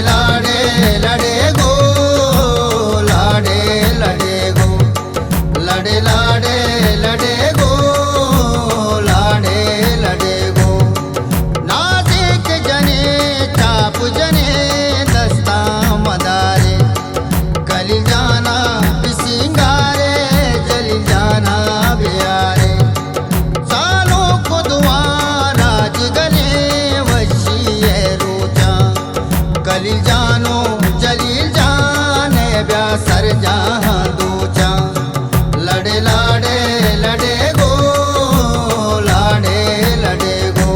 لاڑے لڑے گو، لاڑے لڑے گو، لڑے لاڑے لڑے گو، لاڑے لڑے گو۔ نازک جنے چاپ جنے دستاں مدارے، کلیل جانا بسینگارے، جلیل جانا بیارے۔ سالوں کو دعا راج گلے وشی ہے روچاں۔ کلیل جانو جلیل جان ءَ بیا سر جاہاں دوچاں۔ لڑے لاڑے لڑے گو، لاڑے لڑے گو۔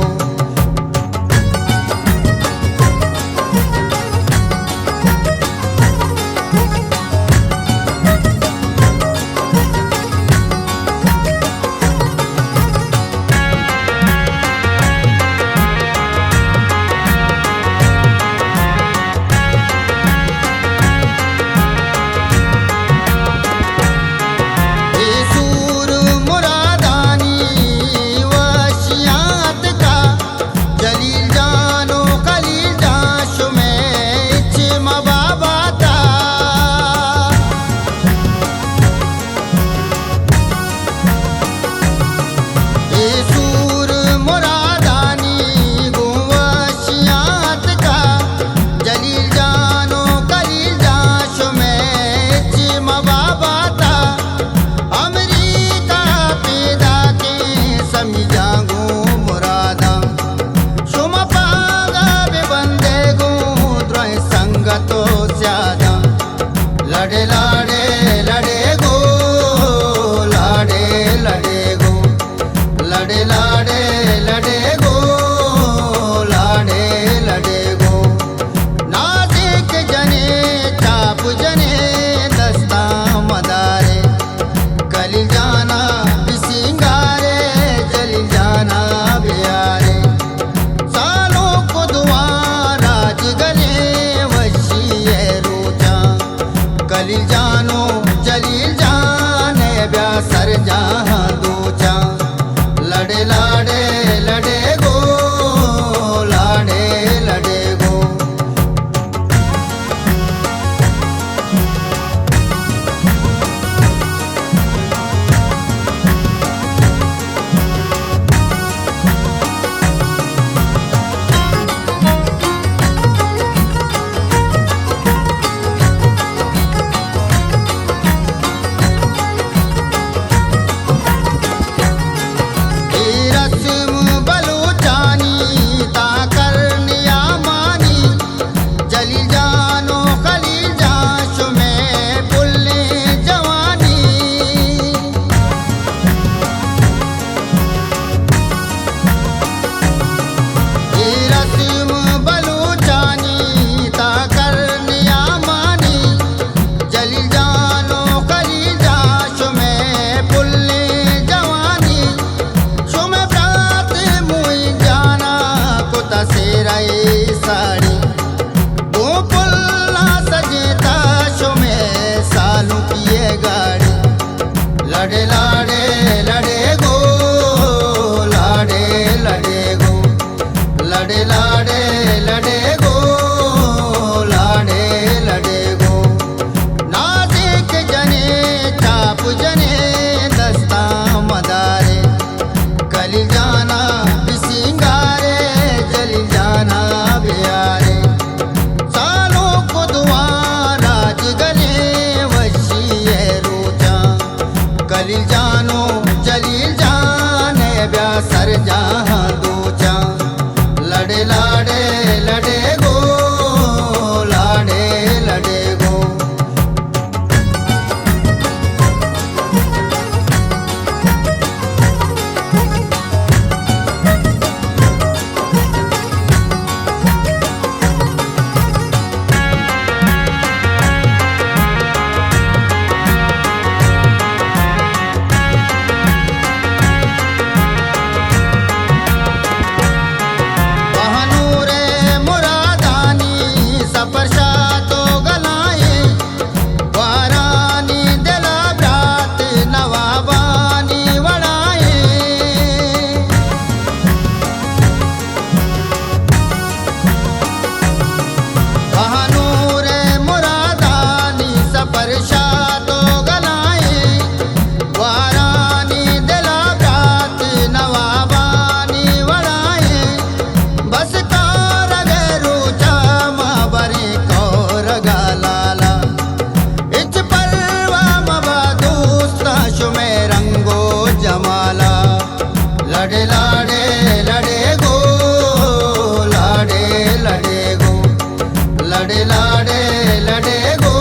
لڑے لاڑے لڑے گو،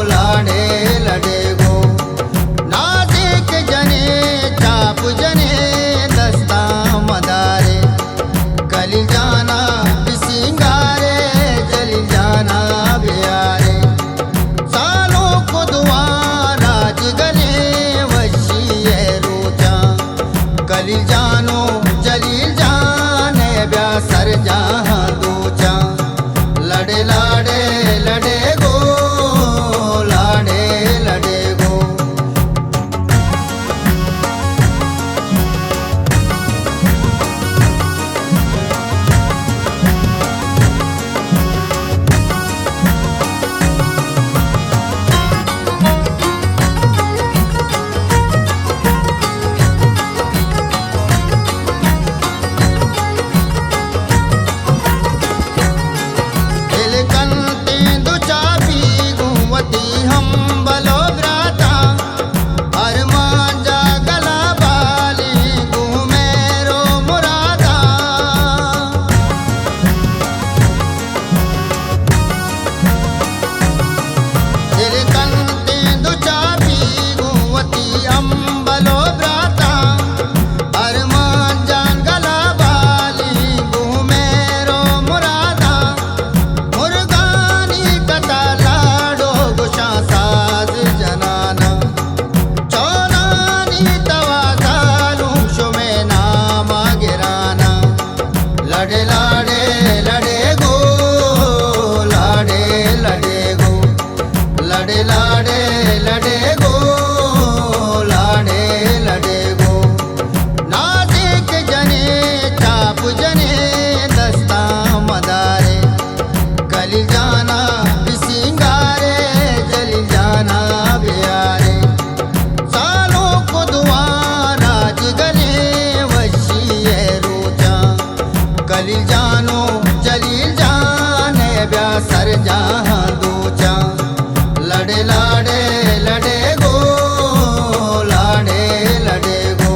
لاڑے لڑے گو، نازک جنے چاپ جنے دستاں مدارے، خلیل جانا بسینگارے، جلیل جانا بیارے، سالوں کو دعا راج گلے وشی ہے روچاں، خلیل جانو جلیل جان ہے بیا سر جہاں دوچاں۔ لڑے لاڑے لڑے گو، لاڑے لڑے گو۔ دل کنتیں دو چاپی گوں وتی ہمبل و براتاں، ارمان جاگلا بالی گوں مہر و مراداں۔ دل کنتیں دو چاپی گوں وتی ہمبل و براتاں، ارمان جان گلا بالی گوں مہر و مراداں۔ مرگانی کتا لاڑو گشاں ساز جناناں، چونانی توازالوں شمے نام گراناں۔ لڑے لاڑے لڑے گو، لاڑے لڑے گو، لڑے لاڑے لڑے گو، لاڑے لڑے گو، نازک جنے چاپ جنے دستاں مدارے، خلیل جانا بسینگارے، جلیل جانا بیارے، سالوں کو دعا راج گلے وشی ہے روچاں۔ خلیل جانو جلیل جان ہے بیا سر جہاں دوچاں۔ لڑے لاڑے لڑے گو، لاڑے لڑے گو۔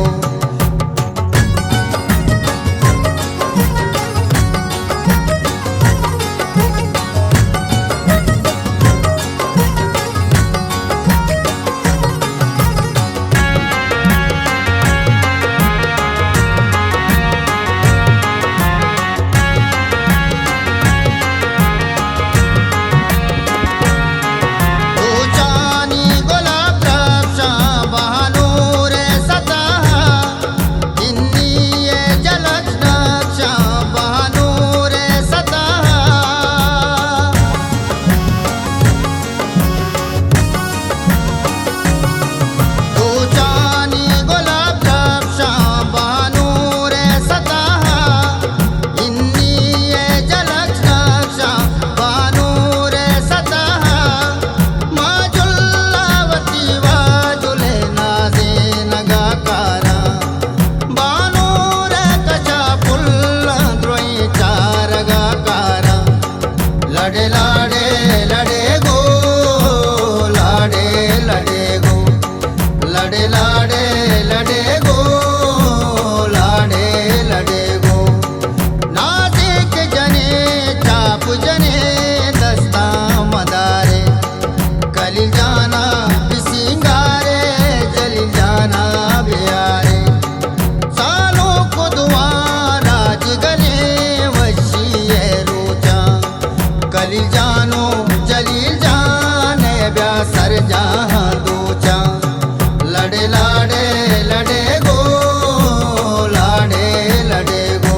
دوچانی گلاب درپشاں بہانور ستا، انی جلک نقشاں بہانور ستا۔ دوچانی گلاب درپشاں بہانور ستا، انی جلک نقشاں بہانور ستا۔ ما جلا وتی واجل نازینگا کاراں، بانور کچا پلاں دروئیں چارگا کاراں۔ لڑے لاڑے لڑے گو، لاڑے لڑے گو، لڑے لاڑے لڑے گو، لاڑے لڑے گو۔ نازک جنے چاپ جنے دستاں مدارے، خلیل جانا بسینگارے، جلیل جانا بیارے، سالوں کو دعا راج گلے وشی ہے روچاں۔ خلیل جانو جلیل جان ہے بیا سر جہاں دوچاں۔ لڑے لاڑے لڑے گو، لاڑے لڑے گو۔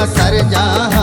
سرجاہ